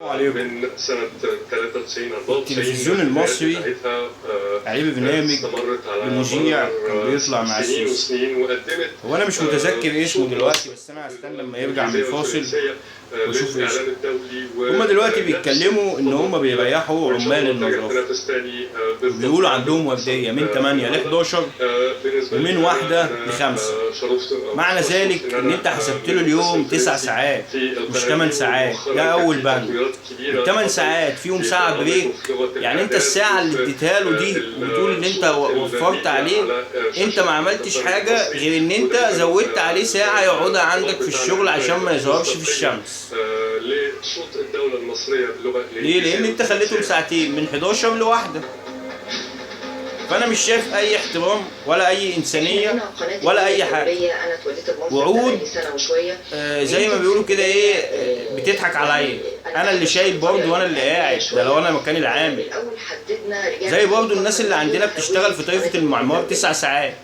عليكم. من سنة 93 94. التلفزيون المصري بتاعتها عليه برنامج استمرت على لمذيع مدار كان بيطلع مع سنين السيسي. وسنين، وقدمت هو انا مش متذكر اسمه صوت دلوقتي، مصر بس انا هستنى لما يرجع من الفاصل الفرنسية، واشوف للإعلام اسمه. الدولي هما دلوقتي ونفس بيتكلموا ان هما بيريحوا وإن شاء عمال الله ترجع النظافة، تنافس تاني، بإذن بيقولوا الله. عندهم وردية من 8 ل 11 بالنسبة ومن لي واحدة أنا، لخمسة. شرفت أو معنى شرفت ذلك ان أنا، انت حسبت له اليوم ممثل 9 فرنسي ساعات في مش القناة 8 دي، ساعات. ومؤخراً ده كان اول في بند. تطويرات كبيرة الثمان حصلت ساعات فيهم في ساعة البرامج break، وفي لغة يعني انت الإعداد الساعة اللي وفي، اديتها له دي وبتقول ان انت صوت وفرت الميديا عليه، على، انت شاشة ما عملتش التلفزيون حاجة المصري. غير ان انت ودايماً، زودت عليه ساعة يقعدها عندك في بتاعنا الشغل عشان ما يظهرش في مصداقية، الشمس. لصوت الدولة المصرية باللغة ليه؟ لان انت خليتهم ساعتين من 11 لواحدة. فانا مش شايف اي احترام ولا اي انسانية ولا اي حاجة. انا اتولدت بمصر وعود، بقالي سنة وشوية. زي ما بيقولوا كده ايه، بتضحك عليا. انا اللي شايل برضه وانا اللي قاعد ده لو انا مكان العامل. الاول حددنا رجعنا زي برضه الناس اللي عندنا بتشتغل في طائفة المعمار 9 ساعات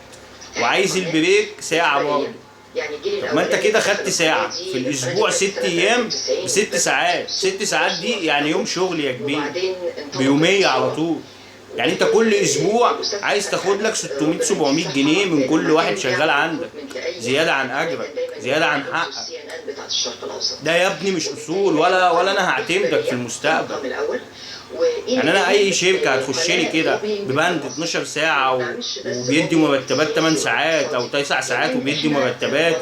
وعايز ال break ساعة برضه. يعني الجيل طب ما انت الأولاني كده دخل خدت ساعة القناة في دي، الاسبوع، القناة دي 6 كانت سنة ايام 93 بست ساعات. 6 ساعات دي يعني يوم شغل يا كبير، وبعدين انطلقت بيومية على الصورة. طول. يعني انت كل اسبوع عايز تاخد لك 600 700 جنيه من كل واحد شغال عندك، زيادة عن اجرك، زيادة عن حقك. ده يا ابني مش اصول، ولا انا هعتمدك في المستقبل. يعني انا اي شركة هتخش لي كده ببند 12 ساعة وبيدي مرتبات 8 ساعات او 9 ساعات وبيدي مرتبات،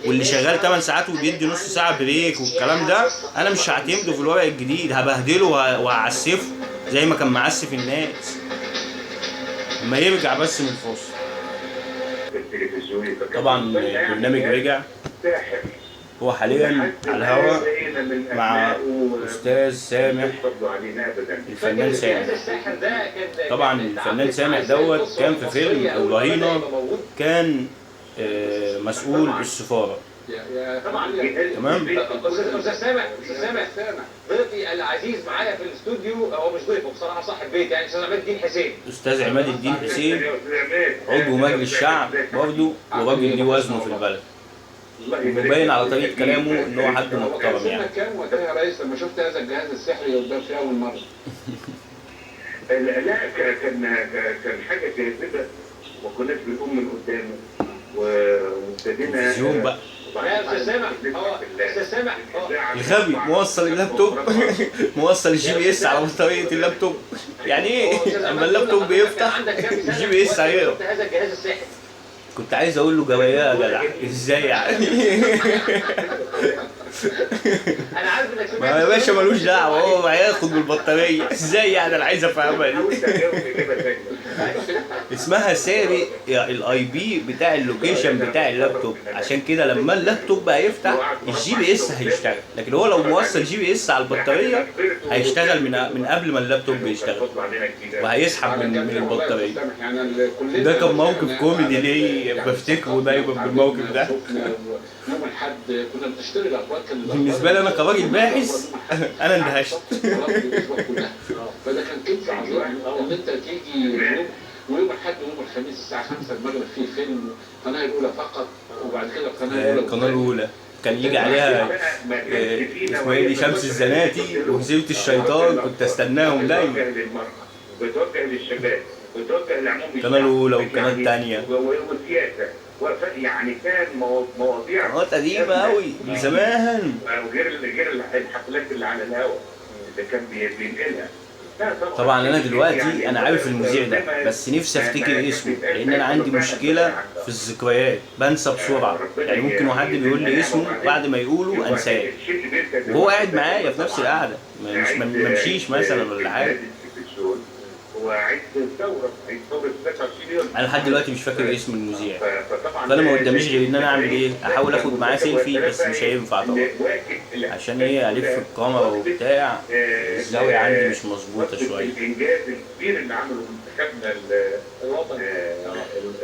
واللي شغال 8 ساعات وبيدي نص ساعة break والكلام ده، انا مش هعتمده في الورق الجديد. هبهدله وهعسفه زي ما كان معسف الناس. لما يرجع بس من الفاصل. التلفزيوني طبعا البرنامج رجع، ساحر هو حاليا على الهواء مع استاذ سامح الفنان سامح. طبعا الفنان سامح دوت كان في فيلم الرهينة، كان مسؤول السفارة. طبعا. تمام. استاذ سامح، استاذ سامح، ضيفي العزيز معايا في الاستوديو، هو مش ضيفه بصراحة، صاحب بيت يعني، استاذ عماد الدين حسين. استاذ عماد الدين حسين عضو مجلس الشعب برضه، وراجل ليه وزنه في البلد، وباين على طريقه كلامه ان هو حد كان محترم يعني. سنك كام وقتها يا ريس لما شفت هذا الجهاز السحري قدام في اول مرة؟ لا، كان حاجة جاذبه، وما كناش بنقوم من قدامه وابتدينا تلفزيون بقى. لا يا استاذ سامح، هو استاذ سامح هو الغبي موصل اللابتوب، موصل ال GPS على بطارية اللابتوب. يعني ايه اما اللابتوب بيفتح ال GPS هيقرا؟ شفت هذا الجهاز السحري. كنت عايز اقول له جوايا يا جدع، ازاي يعني؟ انا عارف انك سمعت. ما يا باشا ملوش دعوه، هو هياخد بالبطاريه ازاي يعني؟ انا عايز افهمها دي. حاولت اجاوب اجابه ثانية. اسمها سارق ال IP بتاع ال location بتاع اللابتوب، عشان كده لما اللابتوب بقى يفتح ال GPS هيشتغل، لكن هو لو موصل GPS على البطارية هيشتغل من قبل ما اللابتوب يشتغل وهيسحب من البطارية. ده كان موقف كوميدي ليه بفتكره دايما بالموقف ده. يوم الحد كنا بنشتري الاخبار، كان الأخبار بالنسبة لي انا كراجل باحث انا اندهشت. فده كان كنز عظيم ان انت تيجي ويوم الاحد ويوم الخميس الساعة 5 المغرب في فيلم القناة الاولى فقط، وبعد كده القناة الاولى. القناة الاولى كان يجي عليها اسمها ايه دي، شمس الزناتي وجزيرة الشيطان، كنت استناهم دايما. بتوجه للمرأة، بتوجه للشباب، بتوجه لعموم القناة الأولى والقناة الثانية. والسياسة، يعني كان مواضيع قنوات قديمة أوي من زمان. وغير الحفلات اللي على الهواء اللي كان بينقلها. لا. طبعا انا دلوقتي انا عارف المذيع ده، بس نفسي افتكر اسمه، لان انا عندي مشكلة في الذكريات، بنسى بسرعة. يعني ممكن واحد بيقول لي اسمه، بعد ما يقوله انساه، وهو قاعد معايا في نفس القعده، مش ما مشيش مثلا ولا حاجه. هو عيد الثوره، عيد ثورة 23 يوليو. انا لحد دلوقتي مش فاكر اسم المذيع. فطبعا فانا ما قداميش غير ان انا اعمل ايه، احاول اخد معاه سيلفي، بس مش هينفع طبعا عشان ايه، الف الكاميرا وبتاع، الزاوية عندي مش مظبوطة شويه. الانجاز الكبير اللي عمله منتخبنا الوطني.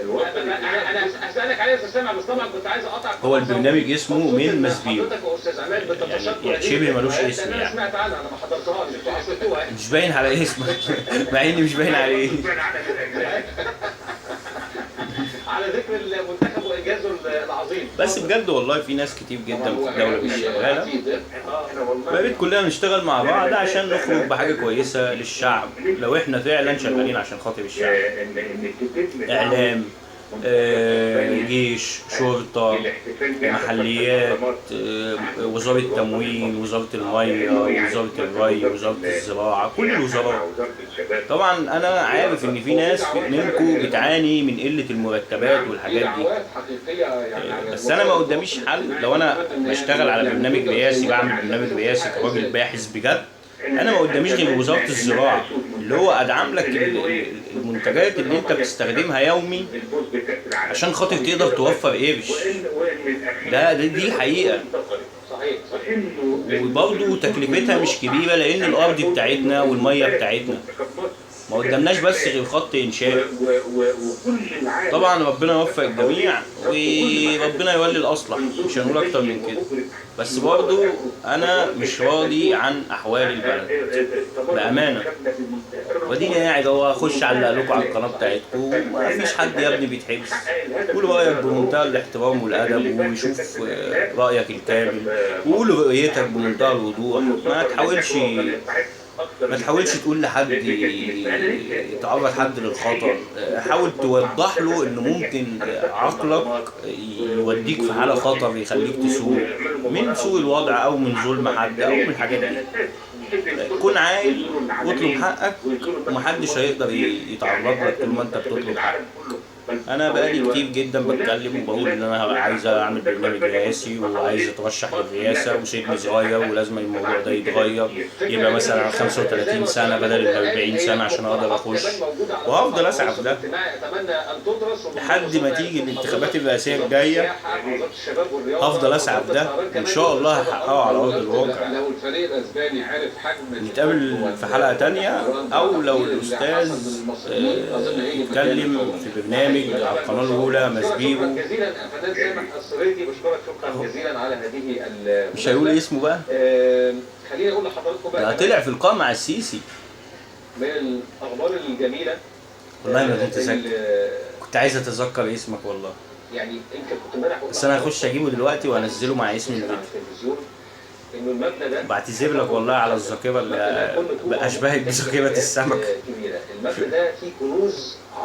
الوطني. انا هسالك عليه يا استاذ سامع، بس طبعا كنت عايز اقطعك. هو البرنامج اسمه مبسوط من إن مسبيرو. حضرتك واستاذ عماد بتتشكر. يعني شبه ملوش اسم انا يعني. سمعت عنها، انا ما حضرتهاش، انتوا حسيتوها. مش باين على اسمه، مع اني مش باين عليه. على ذكر المنتخب وانجازه العظيم. بس بجد والله في ناس كتير جدا في الدولة مش شغالة. يا ريت كلنا نشتغل مع بعض عشان نخرج بحاجة كويسة للشعب، لو احنا فعلا شغالين عشان خاطر الشعب. اعلام، جيش، شرطة، محليات، وزارة التموين، وزارة المية، وزارة الري، وزارة الزراعة، كل الوزارات. طبعا انا عارف ان في ناس منكم بتعاني من قلة المرتبات والحاجات دي، بس انا ما قداميش حل. لو انا بشتغل على برنامج رئاسي، بعمل برنامج رئاسي كراجل باحث بجد، انا ما قداميش غير وزارة الزراعة، اللي هو ادعم لك المنتجات اللي انت بتستخدمها يومي عشان خاطر تقدر توفر قرش. ده دي الحقيقة. وبرضه تكلفتها مش كبيرة لان الارض بتاعتنا والمية بتاعتنا، ما قدامناش بس غير خط انشاء. طبعا ربنا يوفق الجميع وربنا يولي الاصلح، مش هنقول اكتر من كده. بس برضو انا مش راضي عن احوال البلد بامانه. وديني قاعد اهو، اخش اعلق لكم على القناة بتاعتكم، ما فيش حد يا ابني بيتحبس. قول رايك بمنتهى الاحترام والادب، وشوف رايك الكامل، وقول رؤيتك بمنتهى الوضوح. ما تحاولش تقول لحد تعرض حد للخطر، حاول توضح له انه ممكن عقلك يوديك في حالة خطر يخليك تسوق من سوء الوضع او من ظلم حد او من الحاجات دي. كن عاقل واطلب حقك، ومحدش هيقدر يتعرض لك طول ما انت بتطلب حقك. انا بقالي كتير جدا بتكلم وبقول ان انا عايز اعمل برنامج رئاسي وعايز اترشح للرئاسة، وسني صغير ولازم الموضوع ده يتغير، يبقى مثلا 35 سنة بدل ال 40 سنة عشان اقدر اخش. وهفضل اسعى في ده لحد ما تيجي الانتخابات الرئاسية الجاية، هفضل اسعى في ده وان شاء الله هحققه على ارض الواقع. نتقابل في حلقة تانية، او لو الاستاذ اتكلم في برنامج على القناة الأولى ماسبيرو. شكرا جزيلا فنان سامح السريتي، بشكرك شكرا جزيلا على هذه. مش هيقول اسمه بقى؟ خليني اقول لحضراتكم بقى، ده طلع في لقاء مع السيسي. من الاخبار الجميلة والله ما كنت كنت عايز اتذكر اسمك والله، يعني يمكن كنت امبارح، بس انا هخش اجيبه دلوقتي وانزله مع اسم الفيديو. انه المبنى ده بعتذر لك والله على الذاكرة اللي اشبهت بذاكرة السمك. كبيرة. المبنى ده فيه كنوز